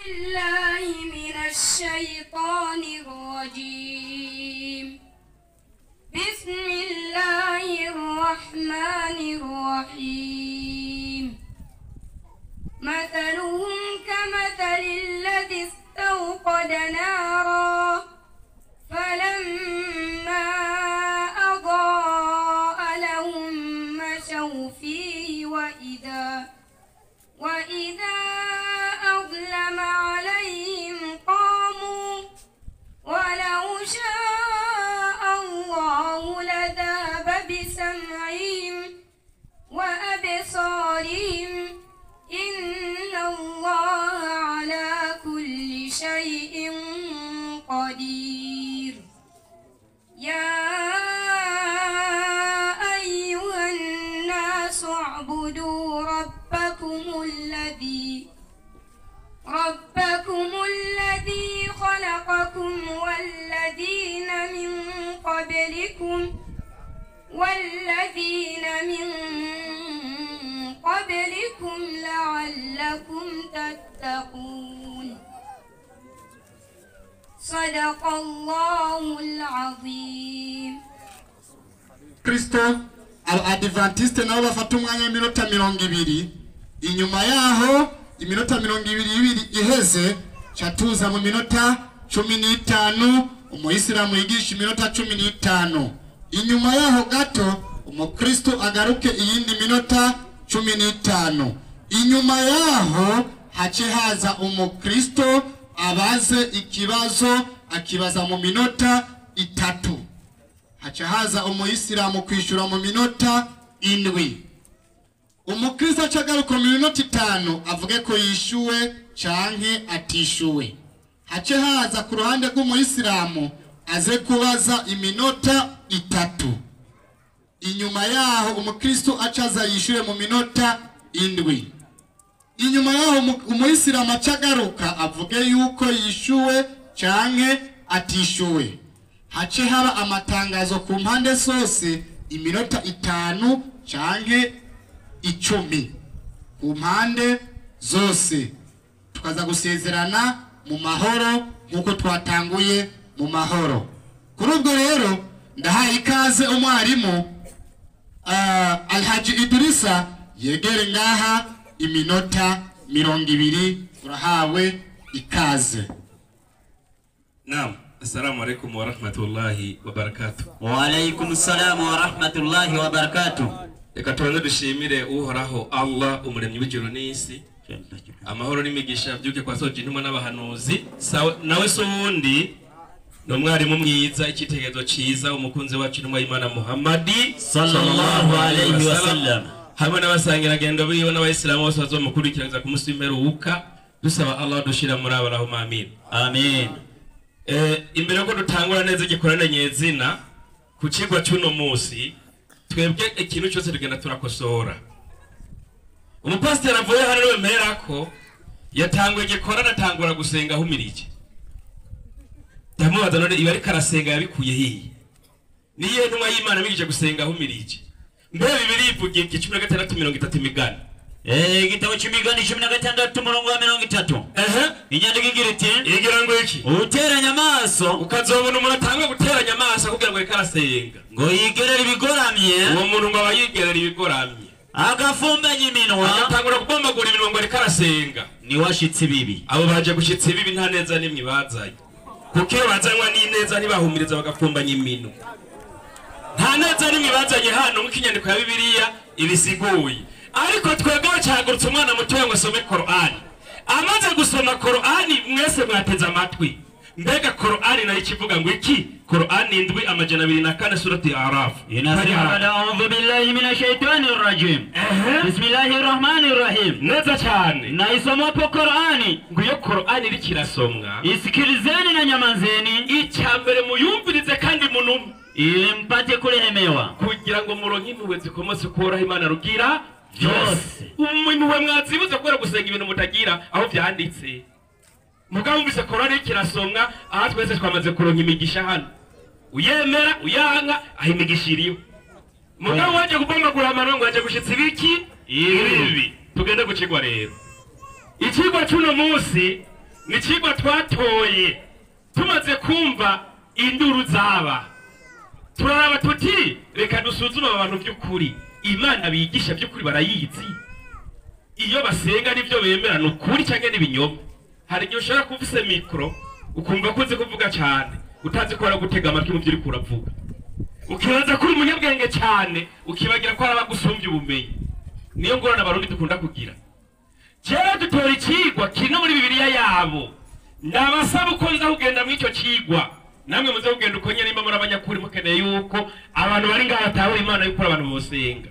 بالله من الشيطان الرجيم. بسم الله الرحمن الرحيم. مثلهم كمثل الذي استوقد نارا فلما أضاء لهم مشوا فيه وإذا أظلم عليهم قاموا ولو شاء الله لذهب بسمعهم وأبصارهم إن الله على كل شيء قدير. يا أيها الناس اعبدوا ربكم الذي خلقكم والذين من قبلكم لعلكم تتقون. صدق الله العظيم. Kristo Abadventiste nabo bafata umwanya w'iminota 20. Inyuma yaho iminota 22 iheze chatuza mu minota 15 umuyisilamu yigisha iminota 15. Inyuma yaho gato umukristo agaruke iyindi minota 15. Inyuma yaho hace haza umukristo abaze ikibazo akibaza mu minota 3. Hace haza umuyisilamu kwishura mu minota 7. Umukristo acagaruka mu minota 5 avuge ko yishuwe canke atishuwe. Hace haza ku ruhande rw'umuyisilamu aze kubaza iminota 3. Inyuma yaho umukristo acaza yishure mu minota 7. Inyuma yaho umuyisilamu acagaruka avuge yuko yishuwe canke atishuwe. Hace haba amatangazo ku mpande zose iminota 5 canke 10 ku mpande zose, tukaza gusezerana mu mahoro nkuko twatanguye mu mahoro. Kuri ubwo rero ndahaye ikaze umwarimu Alhaji Idrisa yegere ngaha iminota 20. Urahawe ikaze. Naam, assalamu alaikum wa rahmatullahi wa barakatuh. Wa alaikum assalam wa rahmatullahi wa barakatuh. Reka tubanze dushimire Uhoraho Allah umuremyi w'ijuru n'isi. Amahoro n'imigisha byuke kwa soje intumwa n'abahanuzi. Nawe so wundi ni umwarimu mwiza, icyitegererezo cyiza, umukunzi wacu intumwa y'Imana Muhammadi sallallahu alayhi wasallam, hamwe n'abasangirangendo biwe n'abayisilamu bose bazomukurikiraniza ku munsi w'imperuka. Dusaba Allah dushira muri abo, Allahumma amin. Amin. Imbere ko dutangura neza igikorane nyezina ku cigwa cy'uno munsi, twebwe ikintu cyose tugenda turakosora. Umupasiteri avuye hano niwe mperako yatanguye igikorane atangura gusenga ahumirije. Ndamubaza none ibi ariko arasenga yabikuye hehe? Niyo ntumwa y'Imana bigije gusenga ahumirije. Mbe Bibiliya ivuga iki? 16:30 imigani. Igitabo cy'imigani 16 umurongo wa 30. Inyandiko igira iti, igira ngo iki? Uteranya amaso ukazobona umuntu atangwe guteranya amaso kugira ngo ariko arasenga, ngo yigerere ibigoramye. Uwo muntu ngo aba yigerera ibigoramye, agafumbanya iminwa, agatangura kubombagura iminwa ngo ariko arasenga, ni washitse ibibi. Abo baje gushitsa ibibi nta neza nimwe bazanye, kuko iyo bazanywa n'ineza ntibahumiriza bagafumbanya iminwa. Nta neza nimwe bazanye hano nk'uko inyandiko ya Bibiliya ibisiguye. Ariko twebwe bacagurutse umwana mutoya ngo asome Korani. Amaze gusoma Korani mwese mwateze amatwi. Mbega Korani nayo ikivuga ngo iki? Korani 7 204 surati Araf. A'udhu billahi minash shaitani rajim. Bismillahir rahmanir rahim. Neza cyane. Naisomapo Korani, ngo iyo Korani iri kirasomwa, isikilizeni na nyamazeni, icyambere muyumvirize kandi munume, ili mpate kurehemewa, kugira ngo muronke impuhwe zikomotse kuhoraho Imana rugira byose. Impuhwe mwazibuze kubera gusenga ibintu mutagira aho byanditse. Mugabo wumvise Korani kirasomwa, aha twese twamaze kuronka imigisha hano. Uyemera uyanka aho imigisha iriho. Mugabo waje kubombagura amarongo waje gushitsa ibiki? Ibibi. Tugende gucigwa rero. Ikigwa cy'uno munsi Ni icigwa twatoye tumaze kumva induru zaba, turaraba tuti reka dusuzume aba bantu by'ukuri, Imana bigisha by'ukuri barayizi, iyo basenga nivyo bemera ni ukuri canke n'ibinyoma. Hari igihe ushobora kuba ufise mikoro ukumva ko uzi kuvuga cyane utazi ko gutega amatwi mu byo uriko uravuga, ukibaza ko uri umunyabwenge cyane ukibagira ko hari abagusumbya ubumenyi. Niyo ngorane Abarundi dukunda kugira. Kera dutora icigwa kiri no muri Bibiliya yabo, ndabasaba uko nza kugenda muri icyo cigwa, namwe muze kugenda uko nyene nimba muri abanyakuri mukeneye yuko abantu bari ngaha batahura Imana y'ukuri abantu bosenga.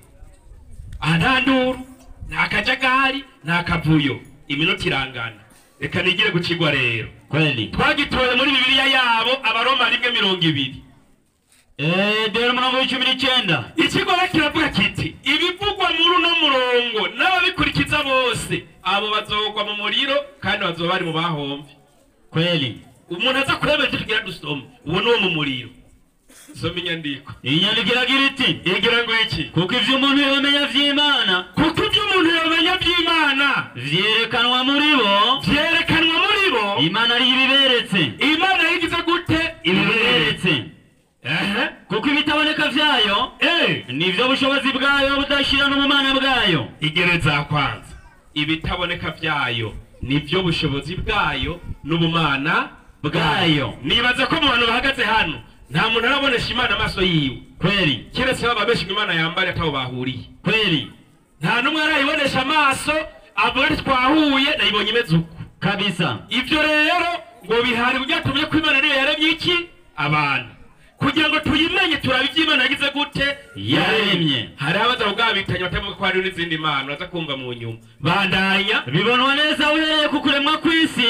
Aha nta nduru, nta kajagari, nta kavuyo, iminota irangana. Reka nigire gucigwa rero. Kweli. Twagitoye muri Bibiliya yabo Abaroma 1:20. Dore umurongo w'19. Ikigo kiravuga kiti ibivugwa muri uno murongo n'ababikurikiza bose abo bazogwa mu muriro kandi bazoba bari mu bahomvye. Kweli. Umuntu aza kureba ivyo tugira dusoma uwo ni uwo mu muriro. Soma inyandiko. Inyandiko iragira iti igira ngo iki? Kuko ivyo umuntu yomenya vy'Imana, kuko ivyo umuntu yomenya vy'Imana vyerekanwa muri bo, vyerekanwa muri bo, Imana ari ibiberetse. Imana yigize gute? Ibiberetse. Kuko ibitaboneka vyayo nivyo bushobozi bwayo budashira n'ubumana bwayo. Igereza kwanza. Ibitaboneka vyayo nivyo bushobozi bwayo n'ubumana bwayo. Nibaza ko mu bantu bahagaze hano nta muntu arabonesha Imana amaso yiwe. Kweli. Keretse baba benshi Imana yambare ataho bahuriye. Kweli. Nta numwe arayibonesha amaso avuga ati twahuye nayibonye imeze uko. Kabisa. Ivyo rero ngo bihari byatumye ko Imana niyo yaremye iki? Abantu. Kugira ngo tuyimenye turabe ivyo Imana yagize gute? Yaremye. Hari abaza kugabitanya batavuga ko hari n'izindi mana baza kumva mu nyuma. Bandanya. Bibonwa neza uhereye ku kuremwa kw'isi.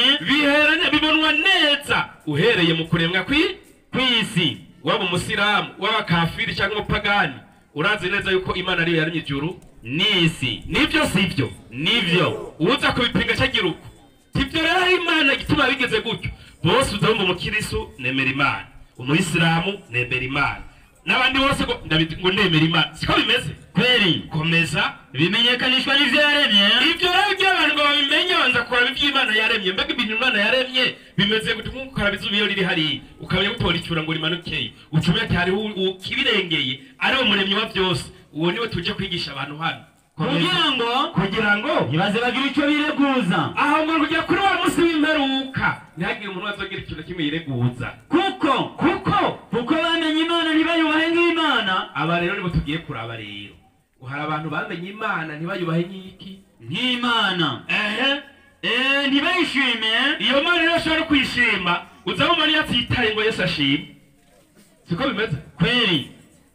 Bibonwa neza uhereye mu kuremwa kw'isi. Waba umusilamu, waba kafiri cyangwa umupagani, urazi neza yuko Imana ariyo yaremye ijuru n'isi. Nivyo sivyo? Nivyo. Uza kubipinga cyagira uko. Tivyo rero Imana gituma bigeze gutyo. Bose uzumva umukirisu nemera Imana, umuyisilamu nemera Imana, n'abandi bose ngo nemera Imana. Siko bimeze? Kweli. Komeza. Bimenyekanishwa n'ivyo yaremye. Ivyo rero by'abantu ngo babimenye banza kuraba ivyo Imana yaremye. Mbega ibintu Imana yaremye bimeze gute? Nkuko ukaraba izuba iyo riri hariya ukamenya gutora icyura ngo rimanukeye, ucumye ati hariho ukibirengeye ari umuremyi wa byose. Uwo niwe tuje kwigisha abantu hano kugira ngo ntibaze bagira icyo bireguza. Aho ngo kujya kuri wa munsi w'imperuka ntihagire umuntu azogira ikintu kimwe yireguza. Kuko bamenye Imana ntibayubahe nk'Imana. Aba rero nibo tugiye kuraba rero. Hari abantu bamenye Imana ntibayubahe nk'iki? Nk'Imana. Ntibayishime. Iyo Mana rero ashobora kwishima, uzaba Mariya atitaye ngo Yesu ashime. Siko bimeze? Kweli.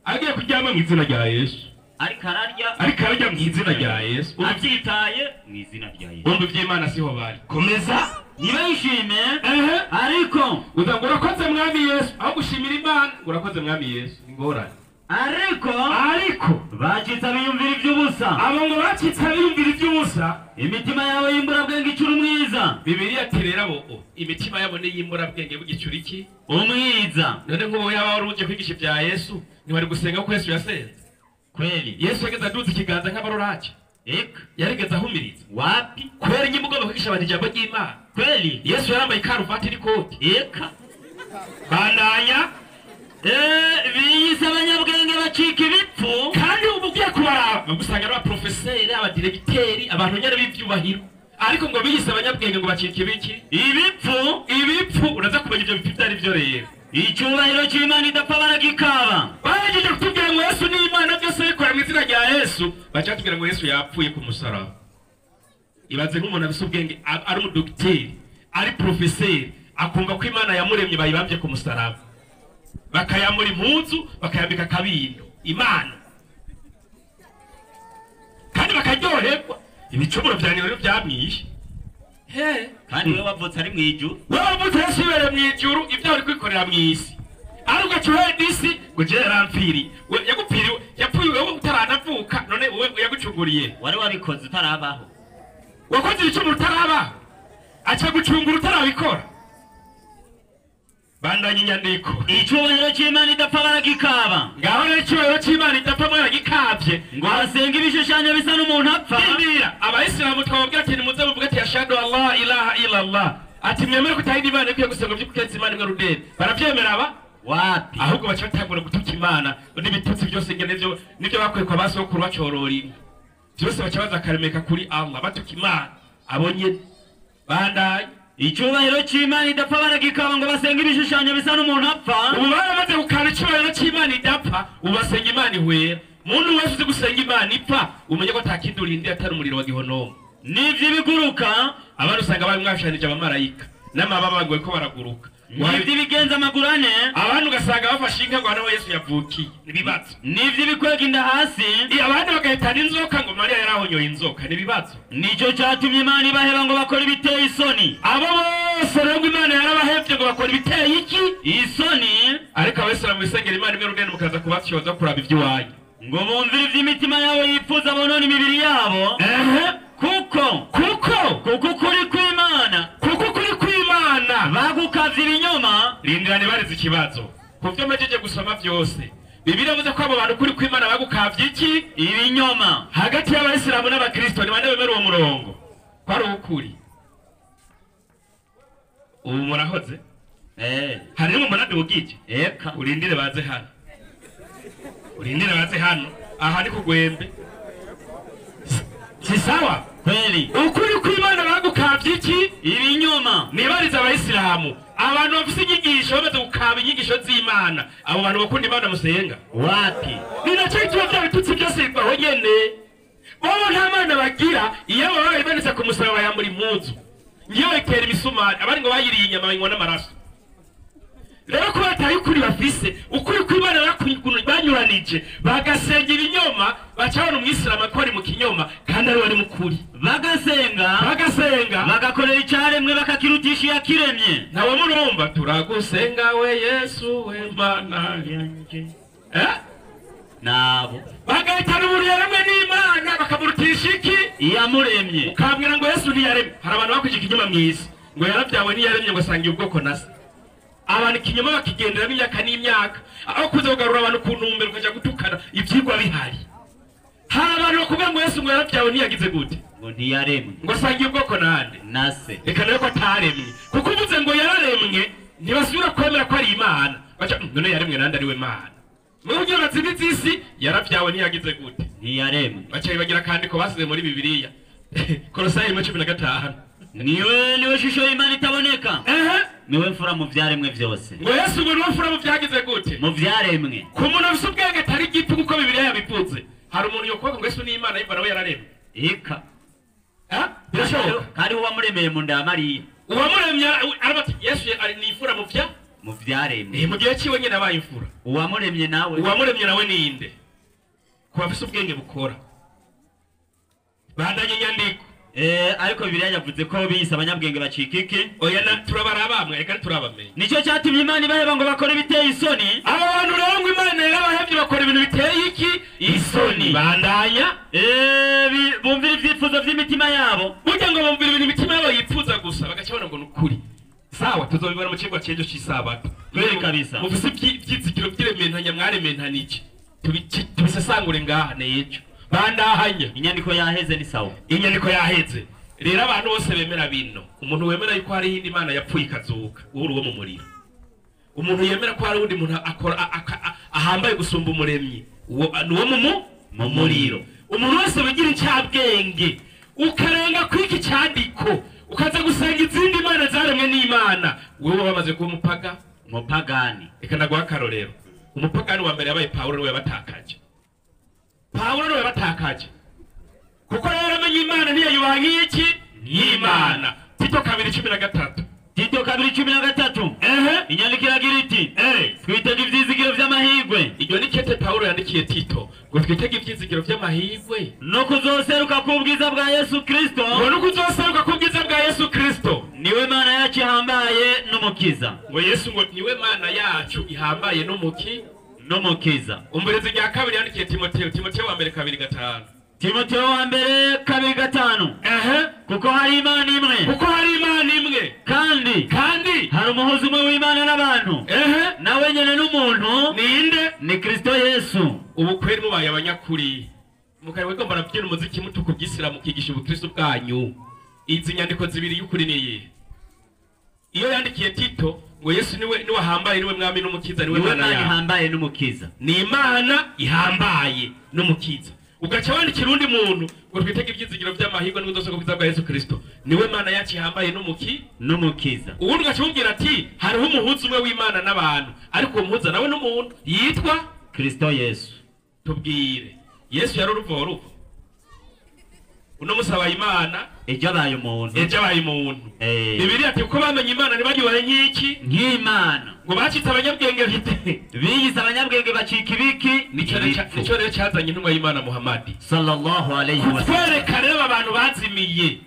Agiye kuryama mu izina rya Yesu. Ariko ararya mu izina rya Yesu. Abyitaye mu izina rya Yesu. Bumva iby'Imana siho bari. Komeza. Ntibayishime. Ariko uza ngo urakoze mwami Yesu, aho gushimira Imana urakoze mwami Yesu. Ingorane. Ariko bacitse abiyumvira iby'ubusa. Abo ngo bacitse abiyumvira iby'ubusa. Imitima yabo y'imburabwenge icura umwiza. Bibiliya ati rero abo imitima yabo ni y'imburabwenge bugicura iki? Umwiza. None nk'ubu yaba wari uje kwigisha ibya Yesu, ntiwari gusenga ko Yesu yasenze? Kweli. Yesu yageze aduza ikiganza nk'abarorake. Eka. Yarigeze ahumiriza. Wapi? Kweli nyine mugomba kwigisha abantu ijambo ry'Imana. Kweli. Yesu yarambaye ikaruvati n'ikoti. Eka. Bandanya. Biyise abanyabwenge bacika ibipfu. Kandi ubu ugiye kubaraba usanga ari abaprofeseri, abadiregiteri, abantu nyene b'ivyubahiro. Ariko ngo biyise abanyabwenge ngo bacika ibiki? Ibipfu. Ibipfu. Uraza kumenya ivyo bipfu ivyo ari vyo rero. Icyubahiro cy'Imana idapfa baragikaba. Bahejeje kutubwira ngo Yesu ni Imana byose bikora mu izina rya Yesu, baca batubwira ngo Yesu yapfuye ku musaraba. Ibaze nk'umuntu afise ubwenge, ari umudogiteri, ari profeseri, akumva ko Imana yamuremye bayibambye ku musaraba. Bakayamura impuzu, bakayambika kabindo. Imana. Kandi bakaryoherwa. Ibicumuro vya rero byamwishe. Kandi wewe wavutse ari mwijuru. Wewe wavutse Yesu ibereye mwijuru, ibyo uri kwikorera mwisi. Ari ugacuhenda isi ngo je yarampfiriye. Yagupfiriye, yapfuye wewe utaranavuka, none wewe yagucunguriye. Wari wabikoze utarabaho. Wakoze ibicumuro utarabaho. Aca gucungura utarabikora. Bandanya inyandiko. Icyubahiro cy'Imana idapfa baragikaba. Ngaho rero icyubahiro cy'Imana idapfa mwaragikavye. Ngo basenga ibishushanyo bisa n'umuntu apfa. Ndindira abayisilamu twababwira ati nimuze muvuge ati ashhadu alla ilaha illa Allah. Ati mwemere ko atayindi Imana ikwiye gusenga by'ukuri Imana imwe rudende. Baravyemera aba? Wapi? Ahubwo baca batangura gutuka Imana n'ibitutsi byose nge nivyo bakwiye kwa basokuru bacorora inka. Byose baca baza karemeka kuri Allah batuka Imana. Abonye bandaye icyubahiro cy'Imana idapfa baragikaba ngo basenga ibishushanyo bisa n'umuntu apfa. Ubu baramaze gukana icyubahiro cy'Imana idapfa, ubu basenga Imana ihwera. Muntu wese uzi gusenga Imana ipfa, umenye ko atakindi urindi atari umuriro wa gihonomo. N'ivy'ibiguruka abantu usanga bari mwashanije abamarayika n'amababa bagoye ko baraguruka. N'ivy'ibigenza amaguru ane abantu ugasanga bafashe inka ngo hano Yesu yavukiye. Nibibazo. N'ivy'ibikwega inda hasi abandi bagahitana inzoka ngo Mariya yarahonyoye inzoka. Nibibazo. Nicyo cyatumye Imana ibaheba ngo bakore ibiteye isoni. Abo bose rero Imana yarabahevye ngo bakore ibiteye iki? Isoni. Ariko abesera mu bisengero Imana imwe rugende mukaza kubatyoza kuraba ivy'iwanyu. Ngo bumvire ivy'imitima yabo yifuza bonone imibiri yabo. Kuko ukuri kw'Imana, kuko ukuri kw'Imana bagukavye ibinyoma. Rindirane barize ikibazo ku vyo mpejeje gusoma vyose. Bibiliya ivuze ko abo bantu ukuri kw'Imana bagukavye iki? Ibinyoma. Hagati y'abayisilamu n'abakristo ni bande bemera uwo murongo ko ari uw'ukuri? Ubu murahoze? Hari n'umwe munadugije? Eka. Urindire baze hano. Urindire baze hano. Aha ni kugwembe. Si sawa? Kweli. Ukuri kw'Imana bagukavye iki? Ibinyoma. Nibariza abayisilamu, abantu bafise inyigisho bamaze gukaba inyigisho z'Imana, abo bantu bakunda Imana musenga? Wapi? Ni nacyo gituma vya bitutsi byose bivaho nyene. Bobo nta mana bagira, iyo baba bayimanitse ku musaraba bayambura impuzu. Ngiyo bayitera imisumari, abandi ngo bayiriye inyama bayinywa n'amaraso. Rero ko bataye ukuri bafise, ukuri kw'Imana banyuranije, bagasenga ibinyoma, baca babona umwisilamu ko ari mu kinyoma kandi ari wari mukuri. Bagasenga bagakorera icyaremwe bakakirutisha iyakiremye. Ntawe murumva turagusenga we Yesu we Mana yanje. Nabo bagahitana umuntu yaremwe n'Imana bakamurutisha iki? Iyamuremye. Ukabwira ngo Yesu ntiyaremye. Hari abantu bakwije ikinyoma mw'isi ngo yaravyawe ntiyaremye ngo asangiye ubwoko na se. Abantu ikinyoma bakigendera imyaka n'imyaka, aho kuza kugarura abantu ku ntumbero ukaja gutukana ivyigwa bihari. Hari abantu bakubwira ngo Yesu ngo yaravyawe ntiyagize gute? Ngo ntiyaremwe. Ngo asangiye ubwoko nande? Na se. Reka nawe ko ataremwe. Kuko uvuze ngo yararemwe ntibasubira kwemera ko ari Imana. Baca none yaremwe nande ari we Mana? Mwe kugira bazimize isi yaravyawe ntiyagize gute? Ntiyaremwe. Baca bibagira kandi ko basize muri Bibiliya. Kolosayi 1:15. Niwe shusho y'Imana itaboneka. Niwe mfura mu vyaremwe vyose. Ngo Yesu ngo niwe mfura mu vyagize gute? Mu vyaremwe. Ku muntu afise ubwenge atari gito kuko Bibiliya yabivuze. Hari umuntu yokuvuga ngo Yesu ni Imana yimva nawe yararemwe. Eka. Birashoboka. Kandi uwamuremeye mu nda ya Mariya. Uwamuremye arabati Yesu ari ni imfura mu vya? Mu vyaremwe. Mu gihe ciwe nyene abaye imfura. Uwamuremye nawe. Uwamuremye nawe ninde? Ku bafise ubwenge bukora. Bandanye inyandiko. Ariko Bibiliya yavuze ko biyise abanyabwenge bacika iki? Oya turabarabamwe, reka turabamenye. Nicyo cyatumye Imana ibaheba ngo bakore ibiteye isoni. Abo bantu rero ngo Imana yarabahevye bakora ibintu biteye iki? Isoni. Bandanya. Bumvira ivyifuzo vy'imitima yabo. Burya ngo bumvira ibintu imitima yabo yifuza gusa bagaca babona ngo nukuri. Sawa tuzobibona mu cigwa c'ejo c'isabato. Kweli kabisa. Mufise ivyizigiro vy'irementanya mwarementanije. Tubisesangure ngaha n'ejo. Bandahanya. Inyandiko yaheze ni sawa. Inyandiko yaheze. Rero abantu bose bemera bino. Umuntu wemera yuko hari indi Imana yapfuye ikazuka, uri uwo mu muriro. Umuntu yemera ko hari undi muntu akora ahambaye gusumba umuremyi, uwo nuwo mu muriro. Umuntu wese wigira incabwenge, ukarenga kwiki cyandiko, ukaza gusenga izindi Imana zaremwe n'Imana, wewe wamaze kuba umupaga, umupagani. Reka ndaguha akarorero. Umupagani wa mbere yabaye Pawulo, niwe yabatakaje. Pawulo niwe yabatakaje. Kuko rero amenye Imana ntiyayubaha nk'iki? Nk'Imana. Tito 2:13. Tito 2:13. Inyandiko iragira iti: twitege ivyizigiro vy'amahirwe. Iryo ni kete Pawulo yandikiye Tito ngo twitege ivyizigiro vy'amahirwe no kuzoseruka k'ubwiza bwa Yesu Kristo. Ngo no kuzoseruka k'ubwiza bwa Yesu Kristo. Niwe Mana yacu ihambaye n'umukiza. Ngo Yesu ngo niwe Mana yacu ihambaye n'umukiza. Umberezi rya kabiri yandikiye Timoteyo, Timoteyo wa mbere 2:5. Timoteyo wa mbere 2:5. Kuko hari Imana imwe. Kuko hari Imana imwe. Kandi hari umuhuza umwe w'Imana n'abantu. Nawe nyene n'umuntu. Ninde? Ni Kristo Yesu. Ubu kweri mubaye abanyakuri. Mukari wegomba rabyina umuziki mutuku by'Isilamu kigisha ubukristo bwanyu. Izi nyandiko zibiri y'ukuri niyi. Yandikiye Tito ngo Yesu niwe ahambaye, niwe mwami n'umukiza, niwe Mana yawe ihambaye n'umukiza. Ni Imana ihambaye n'umukiza. Ugaca wandikira undi muntu ngo twitege ibyizigiro by'amahirwe n'ubudasoko bwiza bwa Yesu Kristo, niwe Mana yacu ihambaye n'umukiza. Ubundi ugaca umubwira ati hariho umuhuza umwe w'Imana n'abantu, ariko uwo muhuza nawe n'umuntu yitwa Kristo Yesu. Tubwire, Yesu yari uruvo ruvo uno musaba Imana ejo abaye umuntu, ejo abaye umuntu. Bibiliya ati uko bamenye Imana ntibagiwe nk'iki nk'Imana, ngo bacitse abanyabwenge bite biyise abanyabwenge bacika ibiki. Nico rero cyazanye intumwa y'Imana Muhammad sallallahu alayhi wa sallam, kutwereka rero abantu bazimiye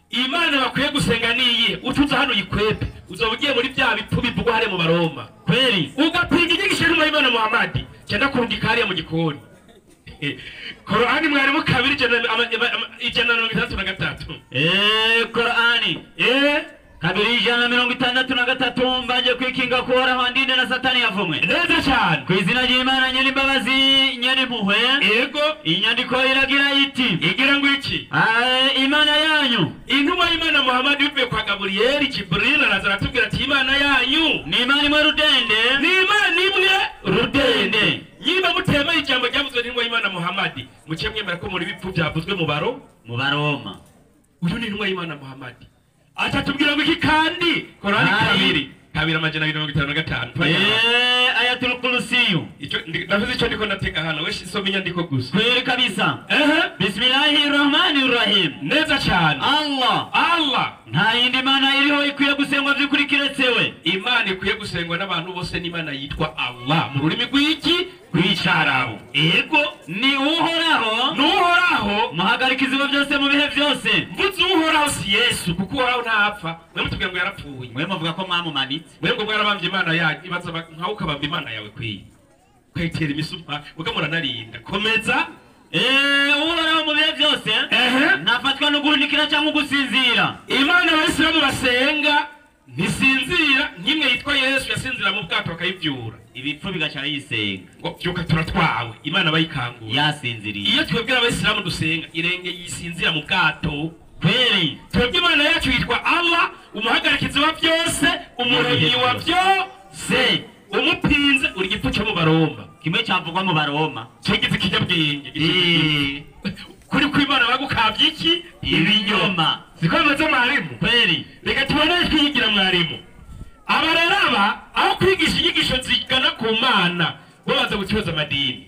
Imana bakwiye gusenga niyi. Utuza hano yikwepe uzoba ugiye muri bya bipfu bivugwa hare mu Baroma kweri, ugapinga inyigisho y'intumwa y'Imana Muhammad cyenda kurungika hariya mu gikoni. Korani mwarimu kabiri 163. Korani 263 mbanje kwikinga kuhoraho andinde na Satani yavumwe. Neza cyane. Ku izina ry'Imana nyir'imbabazi nyir'impuhwe. Yego. Inyandiko iragira iti, igira ngo iki? Imana yanyu, intumwa y'Imana Muhammad bivuye kwa Gabriel Jibril araza aratubwira ati Imana yanyu ni Imana imwe rudende, ni Imana imwe rudende. Niba mutemeye ijambo ryavuzwe n'intumwa y'Imana Muhammad, muce mwemera ko muri bipfu byavuzwe mu Baroma. Uyu ni intumwa y'Imana Muhammad. Atatubwira ngo iki kandi? Korani kabiri 255. Ayatul Kursiyu. Icyo ndavuze icyo ndiko ndatega hano, we soma inyandiko gusa. Kweri kabisa. Bismillahirrahmanirrahim. Neza cyane. Allah Allah, nta yindi mana iriho ikwiye gusengwa by'ukuri kiretse we. Imana ikwiye gusengwa n'abantu bose ni Imana yitwa Allah mu rurimi rw'iki? Rw'icyarabu. Yego, ni Uhoraho, ni Uhoraho muhagarika izibo byose mu bihe byose. Mvuze Uhoraho si Yesu, kuko Uhoraho ntapfa. Mwe mutubwira ngo yarapfuye, mwe muvuga ko mwamumanitse, mwe ngo mwarabambye Imana yanyu. Ibaza nkawe ukabamba Imana yawe kwiye kwetera imisumpa ukamuranarinda. Komeza. Uhoraho mu bihe byose ntafatwa no guhunikira cyangwa gusinzira. Imana abayisilamu basenga ntisinzira nk'imwe yitwa Yesu yasinzira mu bwato bakayibyura, ibipfu bigaca yisenga ngo byuka turatwawe. Imana bayikangura yasinziriye. Iyo twebwe abayisilamu dusenga irenge yisinzira mu bwato kweri. Twebwe Imana yacu yitwa Allah, umuhagarikizi wa byose, umuremyi wa byose, umupinze uri igipfu cyo mu Baroma, kimwe cyavugwa mu Baroma kigize ikinyabwenge kuri kw'Imana bagukavye iki? Ibinyoma. Siko bimeze mwarimu? Kweri. Reka tubone twiyigira mwarimu. Aba rero aba aho kwigisha inyigisho zigana ku Mana bo baza gucoza amadini.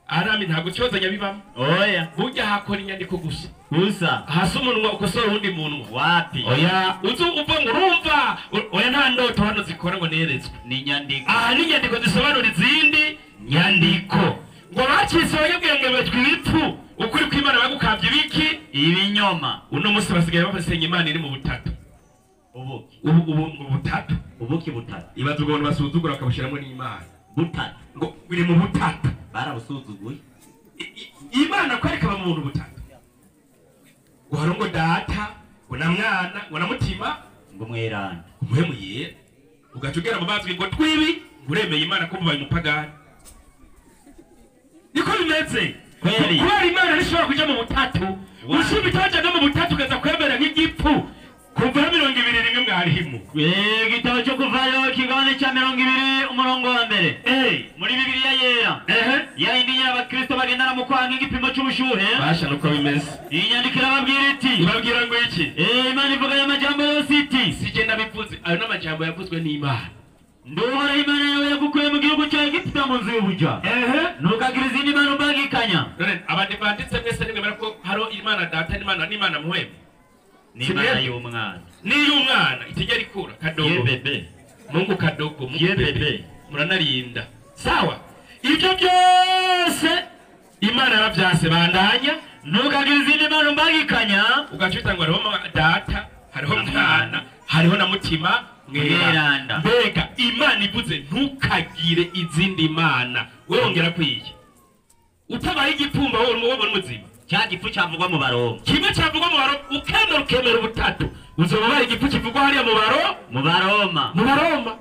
Arami ntabwo gucozanya bibamo. Oya. Burya hakora inyandiko gusa. Gusa. Hasi umunwa ukosora uwundi munwa. Wapi? Oya, uzu uva ngo urumva. Oya nta ndoto hano zikora ngo neretswe. Ni inyandiko. Aha ni inyandiko zisobanura izindi nyandiko. Ngo bacitse abanyabwenge batwa ibipfu, ukuri kw'Imana bagukavye ibiki? Ibinyoma. Uno munsi basigaye basenga Imana iri mu butatu. Ubuki. Ubu butatu. Ubuki butatu. Ibaza ubwo basuzugura bakabushiramwo n'Imana. Butatu. Ngo iri mu butatu. Barabusuzuguye. Imana kwereka mu muntu butatu. Ngo hari ngo data, ngo na mwana, ngo na mutima, ngo mweranda. Umuhemu yera. Ugaca ugera mu bazwi ngo twibi, uremeye Imana ko mubaye umupagani. Niko bimeze. Kweri. Kubera Imana ntishobora kuja mu butatu. Ushima itaja no mu butatu ukaza kwemera nk'igipfu. Kuva 21 mwarimu. Igitabo cyo kuvayo kigabane cya 20 umurongo wa mbere. Muri Bibiliya yera. Ya indi y'abakristo bagendana mu kwanga igipimo cy'ubushuhe. Basha nuko bimeze. Iyi nyandiko irababwira iti. Ibabwira ngo iki? Imana ivuga aya majambo yose iti. Sije nabivuze, ayo n'amajambo yavuzwe n'Imana. Nduhora Imana yawe yagukuye mu gihugu cya Egiputa mu nzu y'ubuja. Ntukagira izindi mana umbangikanya. None abadivantiste mwese nimwemera ko hariho Imana data n'Imana n'Imana muhemu. Ni Imana y'umwana. Ni y'umwana itigera ikura kadogo. Ye bebe. Mungu kadogo, Mungu ye bebe. Muranarinda. Sawa. Ibyo byose Imana yaravyase bandanya. Ntukagira izindi mana umbangikanya. Ugaca ngo hariho data, hariho mwana, hariho na mutima mweranda. Mbega Imana ivuze ntukagire izindi mana, wewe wongera kwiye. Utabaye igipfumba wowe uri muzima. Cya gipfu cyavugwa mu Baroma. Kimwe cyavugwa mu Baroma, ukemera ukemera ubutatu. Uzoba ubaye igipfu kivugwa hariya mu Baroma. Mu Baroma. Mu Baroma.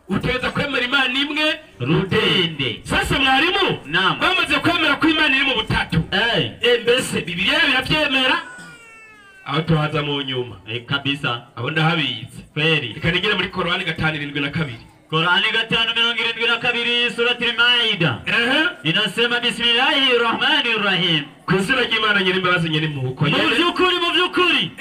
Uteza kwemera Imana imwe rudende. Sasa mwarimu, bamaze kwemera ko Imana iri mu butatu. Mbese Bibiliya biravyemera. Aho tuhaza mu nyuma. Kabisa. Abo ndahabizi. Kweli. Reka nigere muri Korani 5:72. Korani 5:72 surati Al-Maida. Inasema bismillahir rahmanir rahim. Ku izina ry'Imana nyirimbabazi nyirimpuhwe. Mu byukuri.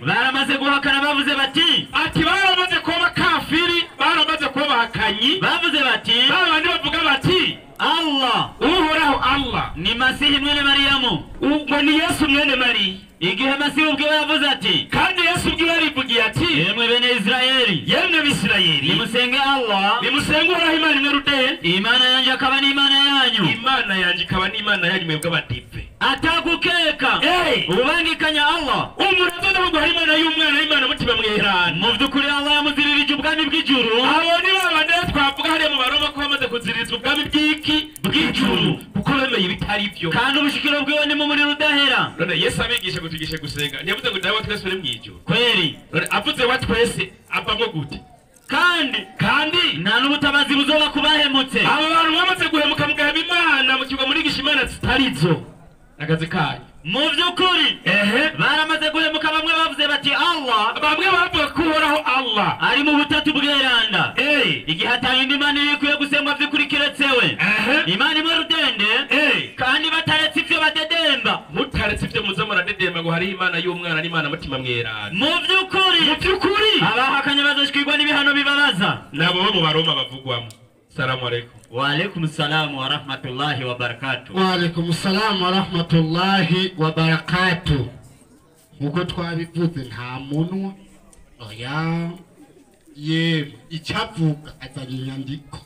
Baramaze guhakana bavuze bati ati baramaze kuba kafiri, baramaze kuba bahakanyi. Bavuze bati babandi bavuga bati Allah Uhoraho Allah ni Masihi mwene Mariyamu. Ubwo ni Yesu mwene Mariya. Igihe Masihi ubwiwe yavuze ati kandi Yesu ubwiwe arivugiye ati yemwe bene Israeli, yemwe Bisirayeli, nimusenge Allah, nimusenge Uhoraho Imana imwe rudende, Imana yanjye akaba n'Imana yanyu, Imana yanjye ikaba n'Imana yanyu mwebwe abadive. Atakukeka ubangikanya Allah umurazo ndavuga Imana y'umwana y'Imana mutima mwerana. Mu byukuri Allah yamuziririje ubwami bw'ijuru. Abo ni babandi twavuga hariya mu Baroma ko bamaze kuzirizwa ubwami bw'iki bw'ijuru kuko bemeye ibitari byo, kandi ubushikiro bwiwe ni mu muriro udahera. None Yesu abigisha gutugishe gusenga ntiyavuze ngo dawe twese uri mu ijuru. Kweli. None avuze wa twese avamo gute? Kandi nta n'ubutabazi buzoba kubahemutse. Abo bantu bamaze guhemuka mugaheba Imana mukigwa murigisha Imana zitarizo akazi kanyu. Mu byukuri baramaze guhemuka. Bamwe bavuze bati Allah, bamwe bavuga ko Uhoraho Allah ari mu butatu bweranda. Igihe atanga indi mana ikwiye gusengwa by'ukuri kiretse we, Imana imwe rudende, kandi bataretse ivyo badedemba. Mutaretse ivyo muza muradedemba ngo hariho Imana y'umwana n'Imana mutima mweranda. Mu byukuri abahakanye bazoshikirwa n'ibihano bibabaza. Nabo bo mu Baroma bavugwamo. Salamu alaikum. Wa alaikum salam wa rahmatullahi wa barakatuh. Wa alaikum salam wa rahmatullahi wa barakatuh. Nkuko twabivuze nta munwa oya ye icyavuga azanye inyandiko.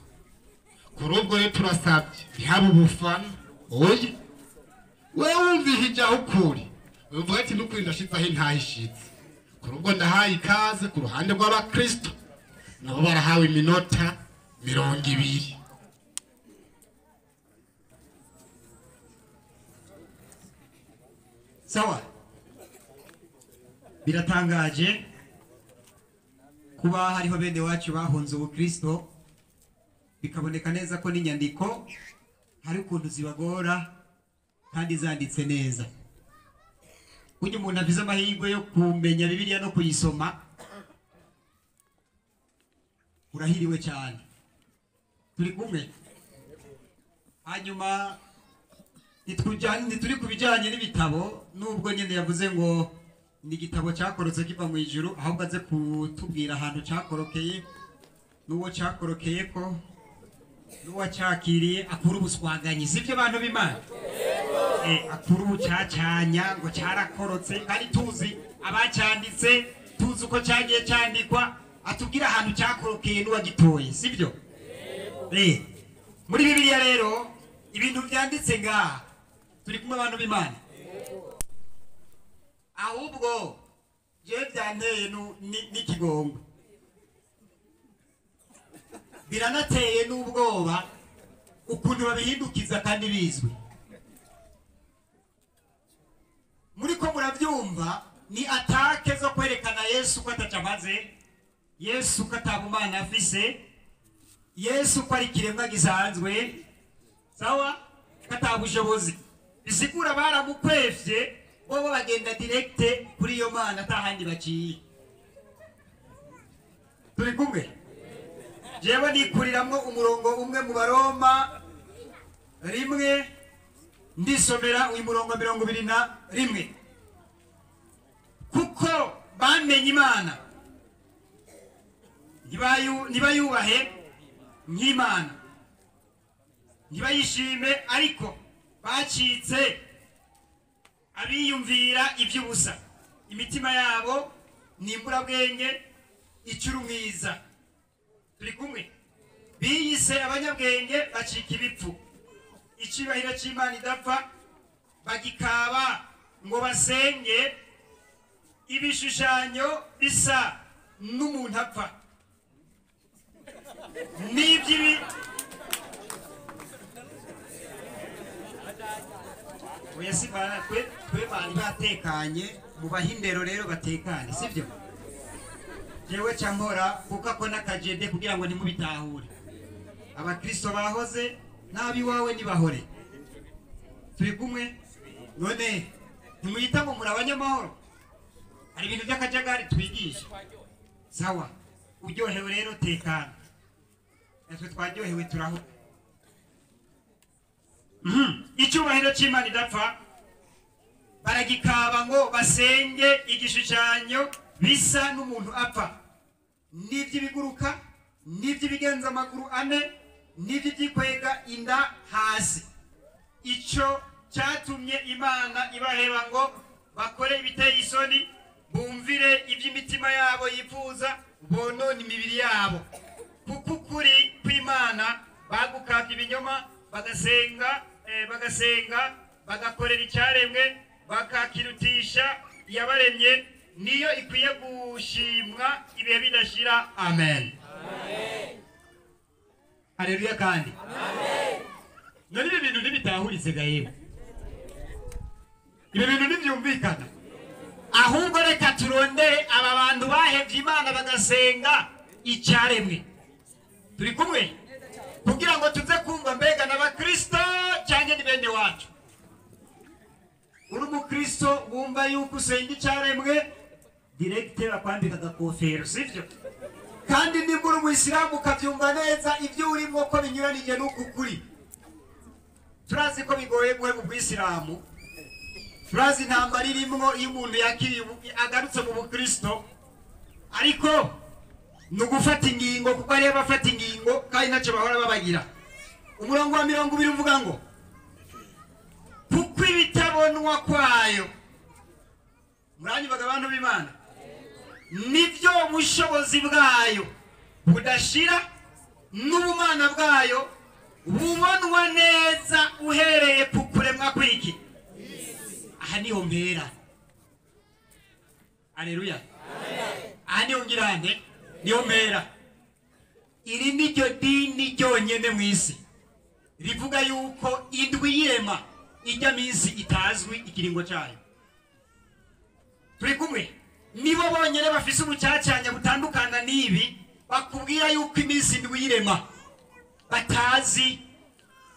Kuri ubwo rero turasabye ntihabe ubufana. Oya wewe wumvise aho ukuri uvuga ati n'ukuri ndashitse aho ntahishitse. Kuri ubwo ndahaye ikaze ku ruhande rw'abakristo, nabo barahawe iminota 20. Sawa. Biratangaje kuba hariho bene wacu bahunze ubukristo, bikaboneka neza ko n'inyandiko hari ukuntu zibagora kandi zanditse neza. Burya umuntu avize amahirwe yo kumenya Bibiliya no kuyisoma, urahiriwe cyane. Turi kumwe. Hanyuma ntituri ku bijyanye n'ibitabo, nubwo nyine yavuze ngo ni igitabo cyakorotse kiva mu ijuru, ahubwo aze kutubwira ahantu cyakorokeye n'uwo cyakorokeye ko n'uwacyakiriye akura ubuswaganyi. Sibyo bantu b'Imana? Akura ubucacanya ngo cyarakorotse, kandi tuzi abacyanditse, tuzi uko cyagiye cyandikwa, atubwira ahantu cyakorokeye n'uwagitoye. Sibyo? Muri Bibiliya rero ibintu byanditse ngaha turi kumwe abantu b'Imana. Ahubwo je byanteye n'ikigongo, biranateye n'ubwoba ukuntu babihindukiza kandi bizwi. Muri ko murabyumva ni atake zo kwerekana Yesu ko atacamaze, Yesu ko atabumana afise, Yesu ko ari ikiremwa gisanzwe, sawa, katabushobozi. Bisigura baramukwefye bo bagenda direkte kuri iyo Mana atahandi baciye. Turi kumwe. Jewe nikuriramwo umurongo umwe mu Baroma 1, ndisomera uyu murongo 21. Kuko bamenye Imana ntibayubahe nk'Imana, ntibayishime, ariko bacitse abiyumvira iby'ubusa, imitima yabo ni imburabwenge icurumwiza. Turi kumwe. Biyise abanyabwenge bacika ibipfu, icibahiro cy'Imana idapfa bagikaba ngo basenge ibishushanyo bisa n'umuntu apfa n'iby'ibi. Oya si bana twe bari batekanye mu bahindero rero batekanye, sibyo? Jewe cyambora kuko ako nakajede kugira ngo ntimubitahure. Abakristo bahoze nabi wawe nibahore. Turi kumwe. None ntimuyita ngo muri abanyamahoro? Hari ibintu by'akajagari twigisha. Sawa, uryohewe rero tekana, natwe twaryohewe turaho. Icyubahiro cy'Imana idapfa baragikaba ngo basenge igishushanyo bisa n'umuntu apfa, n'iby'ibiguruka, n'iby'ibigenza amaguru ane, n'iby'ibyikwega inda hasi. Icyo cyatumye Imana ibaheba ngo bakore ibiteye isoni, bumvire iby'imitima yabo yifuza, bonone imibiri yabo. Kuko ukuri kw'Imana bagukabya ibinyoma, bagasenga bagakorera icyaremwe, bakakirutisha iyabaremye, niyo ikwiye gushimwa ibihe bidashira. Amen. Haleluya. Kandi none ibi bintu ntibitahuritse ga yewe, ibi bintu ntibyumvikana. Ahubwo reka turondere aba bantu bahevye Imana bagasenga icyaremwe. Turi kumwe kugira ngo tuze kumva mbega n'abakristo cyangwa ni bene wacu. Uri umukristo wumva yuko usenga icyaremwe, directeur akwambika agakofero, sivyo? Kandi nimba uri umuyisilamu ukabyumva neza ibyo urimo ko binyuranije n'uku kuri. Turazi ko bigoye guheba ubuyisilamu, turazi intambara irimwo iyo umuntu yakiriye agarutse mu bukristo, ariko ni ugufata ingingo, kuko ariyo abafata ingingo kandi ntacyo bahora babagira. Umurongo wa 20 uvuga ngo kuko ibitabonwa kwayo, muranyubaga abantu b'Imana, nibyo bushobozi bwayo budashira n'ubumana bwayo bubonwa neza uhereye ku kuremwa kw'iki. Aha niho mpera. Haleluya. Aha niho ngirante, niho mpera. Iri niryo dini ryonyene mu isi rivuga yuko indwi y'irema ijya minsi itazwi ikiringo cyayo. Turi kumwe? Nibo bonyene bafise ubucacanya butandukana n'ibi, bakubwira yuko iminsi indwi y'irema batazi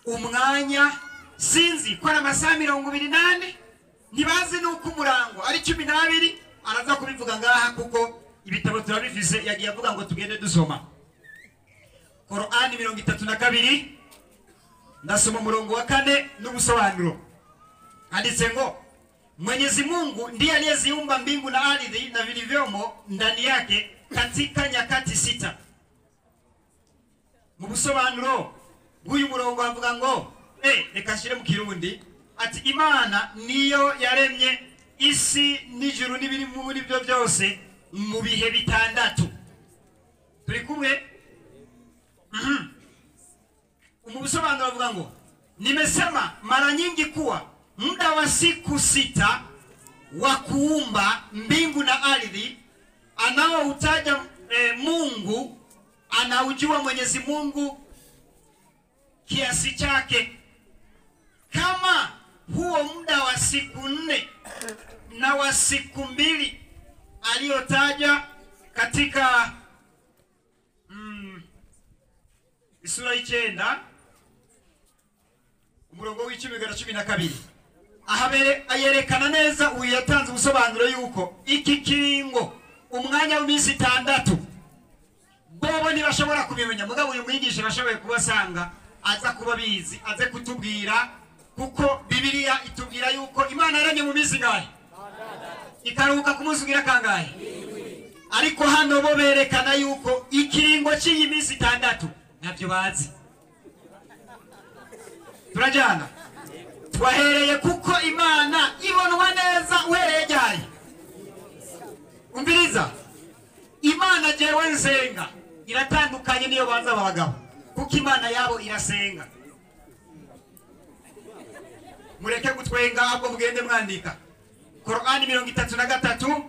umwanya, sinzi ko ari amasaha 24, ntibazi nuko umurango ari 12. Araza kubivuga ngaha kuko ibitabo turabifise, yagiye avuga ngo tugende dusoma. Korani 32, ndasoma umurongo wa 4 n'ubusobanuro. Handitse ngo Mwenyezi Mungu ndiye aliyeziumba mbingu na ardhi na vilivyomo ndani yake katika nyakati 6. Mu busobanuro bw'uyu murongo avuga ngo reka nshire mu Kirundi, ati Imana niyo yaremye isi n'ijuru n'ibiri muri byo byose mu bihe 6. Turi kumwe? Mu busobanuro avuga ngo nimesema mara nyingi kuwa muda wa siku 6 wa kuumba mbingu na ardhi anaoutaja Mungu, anaujua Mwenyezi Mungu kiasi chake. Kama huo muda wa siku 4 na wa siku 2 aliyotaja katika sura 9 umurongo w'10-12, ahabere ayerekana neza uyu yatanze ubusobanuro yuko iki kiringo umwanya w'iminsi 6 bobo ntibashobora kubimenya. Mugabo uyu mwigisha bashoboye kubasanga aza kuba bizi, aze kutubwira, kuko Bibiliya itubwira yuko Imana yaremye mu minsi ingahe ikaruhuka ku munsi ugira kangahe. Ariko hano bo berekana yuko ikiringo cy'iyi minsi 6 ntabyo bazi. Turajyana? Twahereye kuko Imana ibonwa neza uhereye ryari. Umviriza, Imana jewe nsenga iratandukanye niyo banza abagabo, kuko Imana yabo irasenga. Mureke gutwenga ahubwo mugende mwandika. Korani 33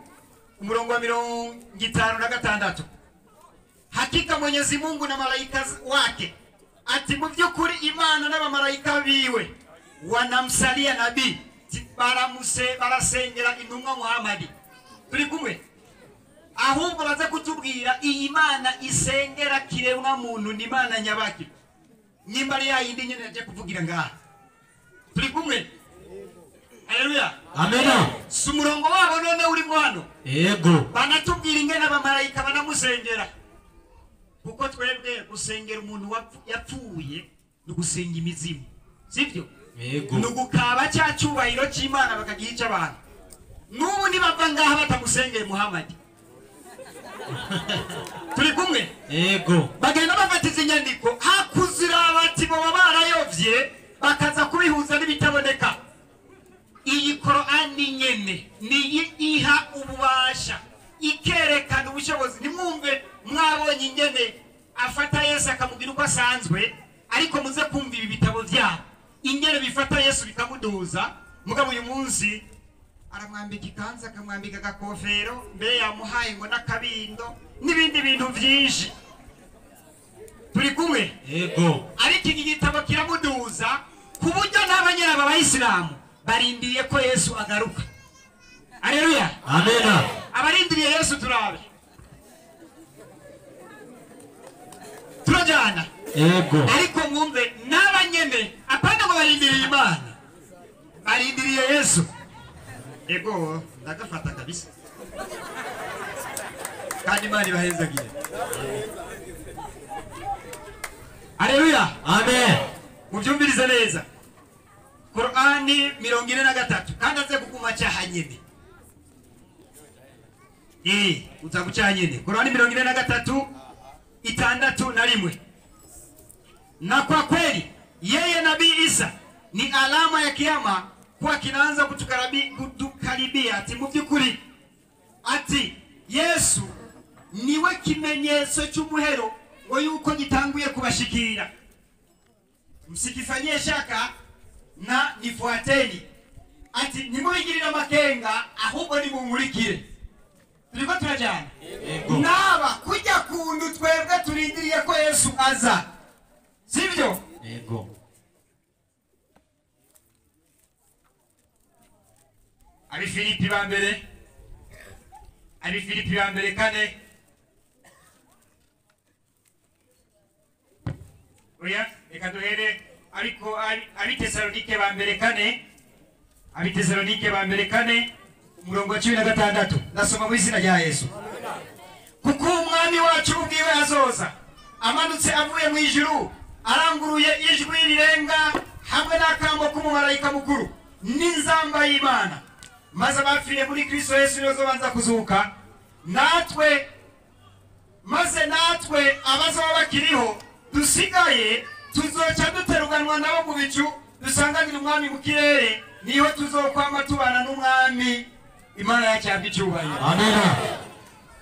umurongo wa 56. Hakika Mwenyezi Mungu na malaika wake, ati mu by'ukuri Imana n'abamalaika biwe wanamsalia nabii, baramuse barasengera intumwa Muhammad. Turi kumwe? Ahubwo baza kutubwira iyi Imana isengera kiremwa muntu ni Imana nyabaki, nimba ari yayindi nyene yaje kuvugira ngaha. Turi kumwe? Haleluya. Amena. Si umurongo wabo none urimo hano. Yego. Banatubwira ingene abamarayika banamusengera. Kuko twebwe gusengera umuntu yapfuye ni ugusenga imizimu. Sibyo? Yego. Ni ugukaba cya cyubahiro cy'Imana bakagica abantu. N'ubu nibava ngaha batamusengeye Muhammad. Turi kumwe? Yego. Bagenda bafata inyandiko hakuzira bati bo barayovye bakaza kubihuza n'ibitaboneka. Iyi Korani nyene niyi iha ububasha ikerekana ubushobozi. Nimwumve mwabonye ingene afata Yesu akamubwira uko asanzwe, ariko muze kumva ibi bitabo byabo ingene bifata Yesu bikamuduza. Mugabo uyu munsi aramwambika ikanzu, akamwambika agakofero, mbere yamuhaye ngo n'akabindo n'ibindi bintu byinshi. Turi kumwe? Yego. Ariko iki gitabo kiramuduza ku buryo n'abanyaraba abayisilamu barindiriye ko Yesu agaruka. Haleluya. Amena. Abarindiriye Yesu turabe. Turajana. Yego. Ariko mwumve n'abanyene apana ngo barindiriye Imana, barindiriye Yesu. Ego ndagafata kabisa. Kandi Imana ibahezagiye. Haleluya. Amen. Mubyumvirize neza. Qur'ani 43 kandi aze kuguma cyahanyene. Uza gucahanyene. Qur'ani 43 61. Na kwa kweli yeye Nabii Isa ni alama ya kiyama kuwa kinaanza kutukaribia. Ati mu byukuri ati Yesu niwe kimenyetso cy'umuhero ngo yuko gitanguye kubashikira. Msikifanyie shaka na nifuateni. Ati nimubigirira makenga ahubwo nimunkurikire. Turiko turajana. Naba kujya kundu twebwe turindiriye ko Yesu aza. Sibyo? Yego. Abifilipi ba mbere. Abifilipi ba mbere 4. Oya, reka duhere ariko Abitesalonike ba mbere 4. Abitesalonike ba mbere 4 umurongo wa 16. Ndasoma mu izina rya Yesu. Kuko umwami wacu ubwiwe azoza amanutse avuye mu ijuru aranguruye ijwi rirenga hamwe n'akambo k'umumarayika mukuru n'inzamba y'Imana, maze abapfiriye muri Kristo Yesu nibo kuzuka, natwe maze natwe abazoba bakiriho dusigaye tuzoca duteruganwa nabo mu bicu dusanganira umwami mu kirere, niho tuzokwama tubana n'umwami. Imana yacu icyubahiro. Amena.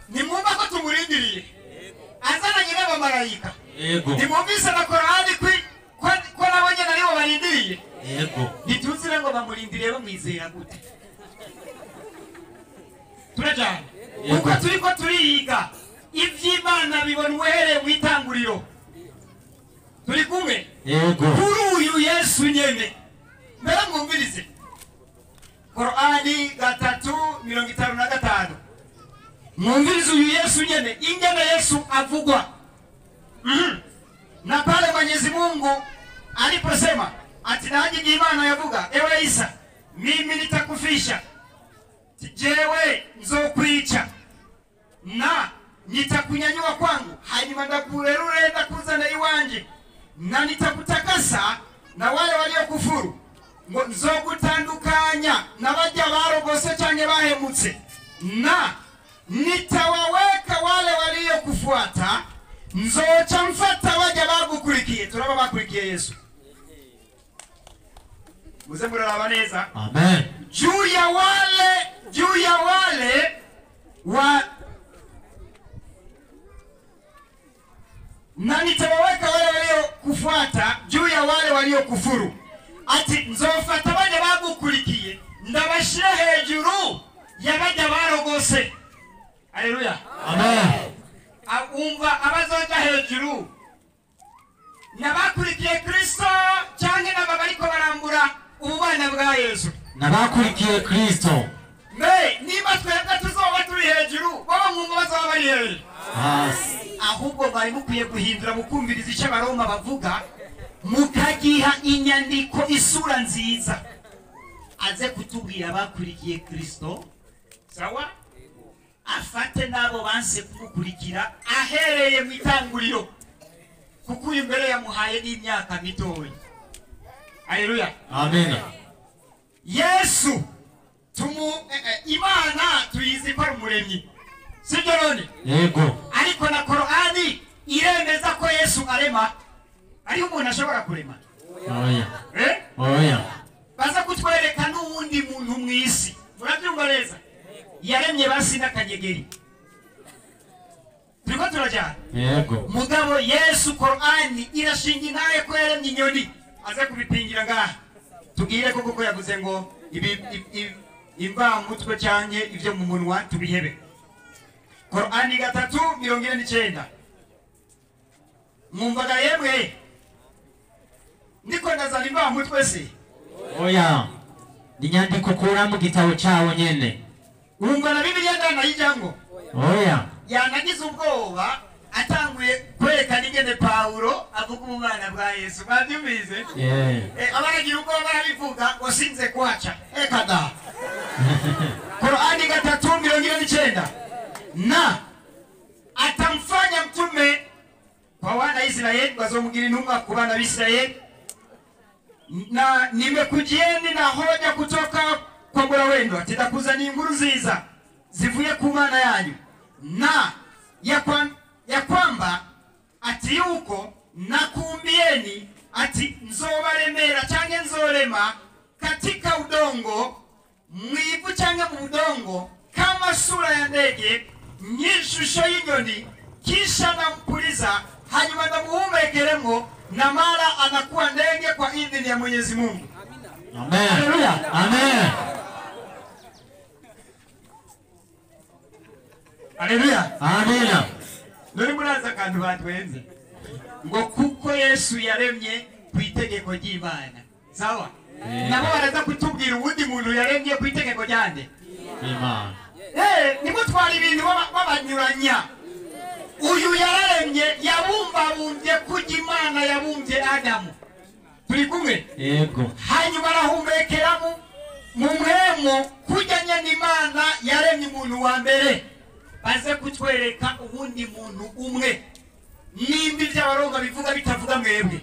Nimwumva ko tumurindiriye azananye n'abamarayika. Yego. Nimwumvise na Korani ko nabo nyene aribo barindiriye. Yego. Ntituzire ngo bamurindiriye bamwizera gute. Turajana. Kuko turiko turiga ivy'Imana bibonwa uhereye mu itanguriro. Turi kumwe? Yego. Kuri uyu Yesu nyene. Mbere mwumvirize Korani 3:55. Mwumvirize uyu Yesu nyene ingene Yesu avugwa. Na pale Mwenyezi Mungu aliposema ati nanyi Imana yavuga, ewe Isa, mimi nitakufisha, jewe nzokwica na nitakunyanyua kwangu, hanyuma ndakurerure ndakuzana iwanje, na nitakutakasa na wale waliokufuru, nzogutandukanya na bajya barogose canke bahemutse, na nitawaweka wale waliokufuata, nzoca mfata bajya bagukurikiye. Turaba bakurikiye Yesu. Muze muraraba neza. Amen. Juu ya wale wa na nitawaweka wale waliokufuata juu ya wale waliokufuru. Ati nzofata bajya bagukurikiye ndabashira hejuru y'abajya barogose. Haleluya. Amen. Umva abazoja hejuru nabakurikiye Kristo canke naba bariko barambura ububana bwa Yesu. Nabakurikiye Kristo. Me niba twebwe tuzoba turi hejuru baba mwumva bazoba bari hejuru. Hasi. Ahubwo bari mukwiye guhindura mukumviriza icyo Abaroma bavuga, mukagiha inyandiko isura nziza. Aze kutubwira bakurikiye Kristo, sawa, afate nabo banse kumukurikira ahereye mu itanguriro, kuko uyu mbere yamuhaye n'imyaka mitoya. Haleluya, amen. Yesu tumu Imana tuyizi ko ari umuremyi, sibyo none? Yego. Ariko na Korani iremeza ko Yesu arema. Ari umuntu ashobora kurema? Oya. Oya. Baza kutwereka n'uwundi muntu mwisi. Murabyumva neza? Yaremye basi n'akanyegeri. Turiko turajyana? Yego. Mugabo Yesu Korani irashinga intaye ko yaremye inyoni. Aze kubipingira ngaha. Tugire ko koko yavuze ngo ibi imvamutwe cyanke ibyo mu munwa tubihebe. Korani 3:49. Mwumvaga yemwe? Ndiko ndazana imvamutwe se? Oya. Ni nyandiko ukura mu gitabo cyawo nyene. Wumva na Bibiliya ndanayijango? Oya. Yanagize ubwoba atanguye kwerekana ingene Paulo avuga ubumana bwa Yesu. Babyumvise? Abaragira ubwoba barabivuga ngo sinze kwaca. Eka da. Korani 3:49. Na atamfanya mtume kwa wana Israeli, bazomugira intumwa ku bana b'Israeli. Na nimekujieni na hoja kutoka kwa Mola wenu, ati ndakuzaniye inkuru nziza zivuye ku Mana yanyu, na ya kwamba ati yuko nakuumbieni ati nzobaremera canke nzorema katika udongo mwivu canke mu budongo kama sura ya ndege nyishusho y'inyoni, kisha nampuliza hanyuma ndamuhumekeremo na mara anakuwa ndege kwa idhini ya Mwenyezi Mungu. Amen. Haleluya. Amen. Haleluya. Amen. Nuri muraza kantu batwenze ngo kuko Yesu yaremye ku itegeko ry'Imana. Sawa? Nabo baraza kutubwira uwundi muntu yaremye ku itegeko ryande? Imana. Nimutwara ibintu babanyuranya. Uyu yararemye yabumbabumbye kujya Imana yabumbye Adamu. Turi kumwe? Yego. Hanyuma arahumekera mu mwemo kujyanye n'Imana yaremye umuntu wa mbere. Baze kutwereka uwundi muntu umwe. Nimba iby'abarongo bivuga bitavuga mwebwe.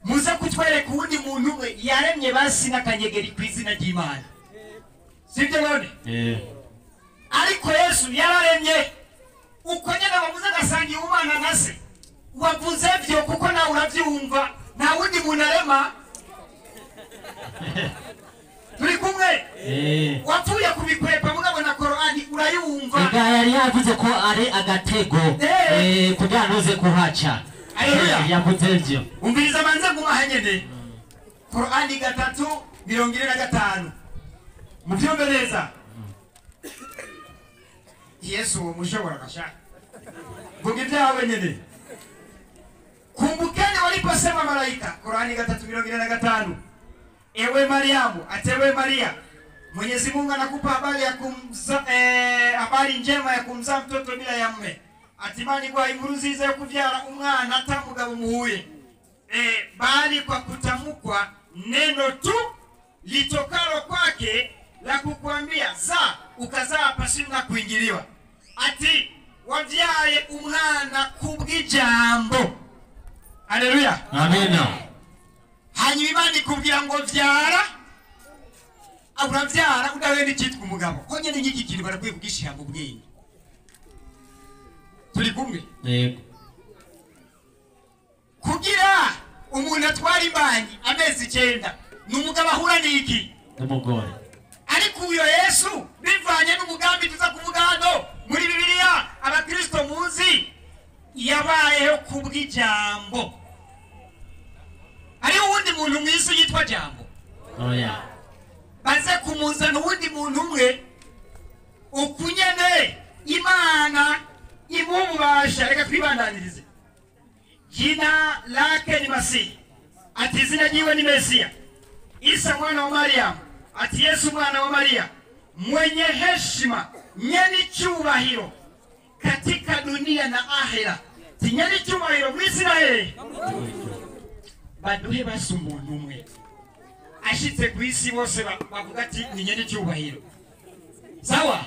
Muze kutwereka uwundi muntu umwe yaremye basi n'akanyegeri ku izina ry'Imana. Sibyo none? Ariko Yesu yararemye. Uko nyene bavuze gasangiye umwana na se. Wavuze byo kuko nawe urabyumva, nta wundi muntu arema. Turi kumwe? Wapfuye kubikwepa mugabo na Korani urayumva. Ega yari yavuze ko ari agatego kugira ntuze kuhaca. Haleluya. Yavuze byo. Umviriza manze guma hanyene. Korani 3:45. Muvyumve neza. Yesu mushobora kasha. Vuga ibyawe nyene. Kumbukeni waliposema malaika, Korani 3:45. Ewe Mariamu, atewe Maria, Mwenyezi Mungu anakupa habari ya kumza, habari njema ya kumzaa mtoto bila ya mume. Atimani kwa inkuru nziza yo kuvyara umwana atamugabo muhuye. Bali kwa kutamkwa neno tu litokalo kwake la kukuambia za ukazaa pasina kuingiliwa. Ati wavyaye umwana kubw'ijambo. Haleluya. Amina. Hanyuma Imana ikubwira ngo vyara, uravyara udawe n'ikitwa umugabo. Ko nyene nk'iki kintu barakwiye kugishira mu bwenge. Turi kumwe? Yego. Kugira umuntu atwara imbanyi amezi 9 n'umugabo ahura n'iki? N'umugore. Ariko uyo Yesu bivanye n'umugambi tuza kuvuga hano muri Bibiliya abakristo muzi yabayeho kubw'ijambo. Ari uwundi muntu mwisi yitwa Jambo. Oya. Baze kumuzana uwundi muntu umwe ukunyene Imana imubasha. Reka twibandanirize. Jina lake ni Masihi. Ati izina ryiwe ni Mesia. Isa mwana wa Mariamu. Ati Yesu mwana wa Maria mwenye heshima, nyeni cyubahiro katika dunia na ahera. Tinyeni cyubahiro mu Israeli. Baduhe basi umuntu umwe. Ashitse ku isi bose bavuga ati ni nyene icyubahiro. Sawa?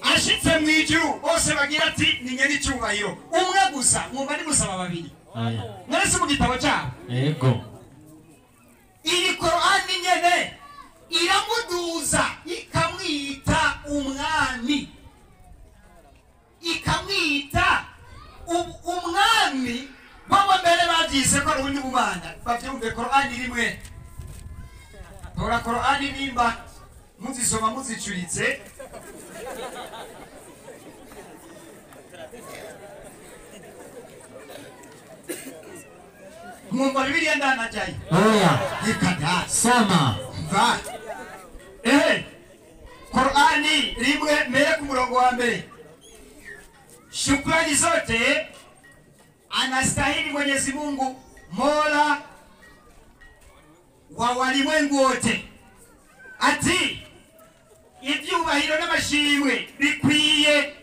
Ashitse mu ijuru bose bagira ati ni nyene icyubahiro. Umwe gusa, mwumva ni gusaba babiri. Mwese mu gitabo cyabo. Yego. Iyi Korani nyene iramuduza ikamwita umwami. Ikamwita umwami. Baba mbere bavyise ko ari ubundi bumana. Bavyumve Korani rimwe. Tora Korani nimba muzisoma muzicuritse. Mwumva Bibiliya ndanajaye. Oya. Reka Soma. Mva. Korani rimwe mbere ku murongo wa mbere. Shukrani zote anastahili Mwenyezi Mungu, Mola wa walimwengu wote. Ati ibyubahiro n'amashimwe bikwiye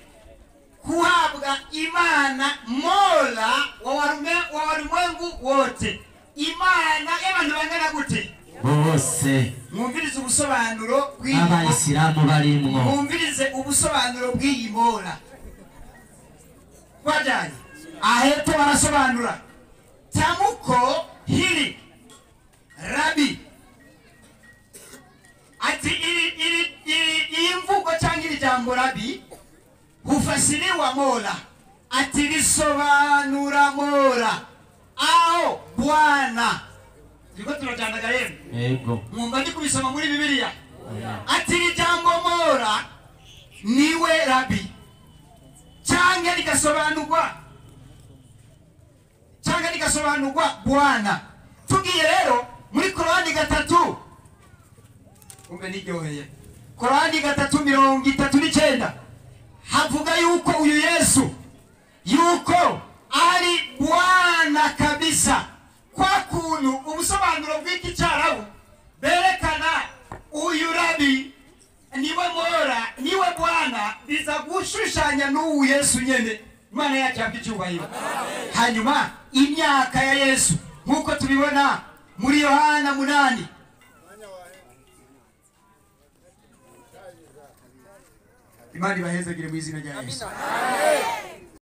kuhabwa Imana Mola wa walimwengu wote. Imana y'abantu bangana gute? Bose. Mwumvirize ubusobanuro bw'iyi Abayisilamu barimwo. Mwumvirize ubusobanuro bw'iyi Mola. Twajanye aheto barasobanura tamuko hili rabi. Ati iri imvugo cyangwa iri jambo rabi hufasiriwa Mola. Ati risobanura Mola aho Bwana. Turiko turajanaga rero. Yego. Mwumva ndi kubisoma muri Bibiliya. Ati iri jambo Mola niwe rabi cyangwa rigasobanurwa Bwana. Tugiye rero muri Korani 3. Umbe niryoheye. Korani 3:39 havuga yuko uyu Yesu yuko ari Bwana kabisa. Kwa kuntu ubusobanuro bw'iki cyarabu berekana uyu rabi niwe Mola niwe Bwana, biza gushushanya n'uyu Yesu nyene. Imana yacu icyubahiro. Hanyuma imyaka ya Yesu nkuko tubibona muri Yohana 8. Imana ibahezagire mu izina rya Yesu.